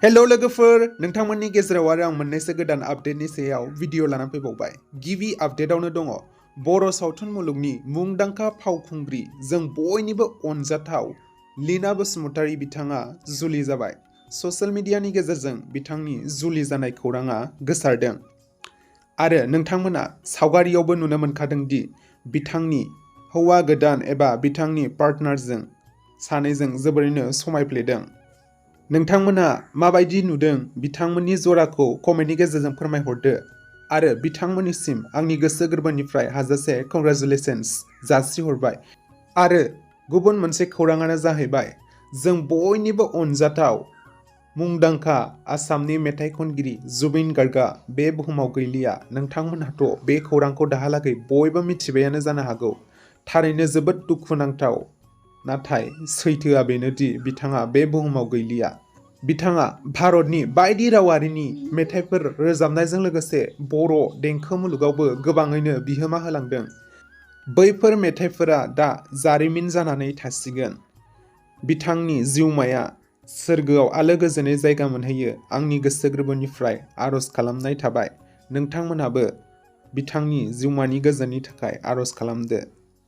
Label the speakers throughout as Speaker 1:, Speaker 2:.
Speaker 1: Hello लोगोफोर नोंथांमोननि गेजेराव आरो आं मोननैसो गोदान आपडेटनि सायाव भिडिअ लाना फैबावबाय। गिबि आपडेटआवनो दङ बर' सावथुन मुलुगनि मुंदांखा फावखुंग्रि जों बयनिबो अनजाथाव लीना बसुमतारी बिथाङा जुलि जाबाय। ससियेल मिडियानि गेजेरजों बिथांनि जुलि जानाय खौराङा गोसारदों आरो नोंथांमोना सावगारियावबो नुनो मोनखादों दि बिथांनि हौवा गोदान एबा बिथांनि पार्टनारजों सानैजों जोबोरैनो समायफ्लेदों। नोंथांमोना माबायदि नुदों बिथांमोननि जराखौ कमेन्टनि गेजेरजों फोरमायहरदो आरो बिथांमोननिसिम आंनि गोसो गोरबोनिफ्राय हाजासे कंग्रेचुलेशन्स जासिहरबाय। आरो गुबुन मोनसे खौराङानो जाहैबाय जों बयनिबो अनजाथाव मुंदांखा आसामनि मेथाइ खनगिरि जुबिन गार्गआ बे बुहुमाव गैलिया। नोंथांमोनहाथ' बे खौरांखौ दाहालागै बयबो मिथिबायानो जानो हागौ। थारैनो जोबोद दुखुनांथाव, नाथाय सैथोआ बेनोदि बिथाङा बे बुहुमाव गैलिया। बिथाङा भारतनि बायदि रावारिनि मेथाइफोर रोजाबनायजों लोगोसे बर' देंखो मुलुगावबो गोबाङैनो बिहोमा होलांदों। बैफोर मेथाइफोरा दा जारिमिन जानानै थासिगोन। बिथांनि जिउमाया सोरगोआव आलो गोजोनै जायगा मोनहैयो आंनि गोसो गोरबोनिफ्राय आर'ज खालामनाय थाबाय। नोंथांमोनहाबो बिथांनि जिउमानि गोजोननि थाखाय आर'ज खालामदो।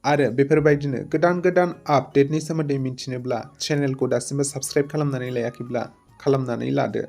Speaker 1: आरो बेफोरबायदिनो गोदान आपडेटनि सोमोन्दै मिथिनोब्ला चेनेलखौ दासिमबो साबस्क्राइब खालामनानै लायाखैब्ला खालामनानै लादो।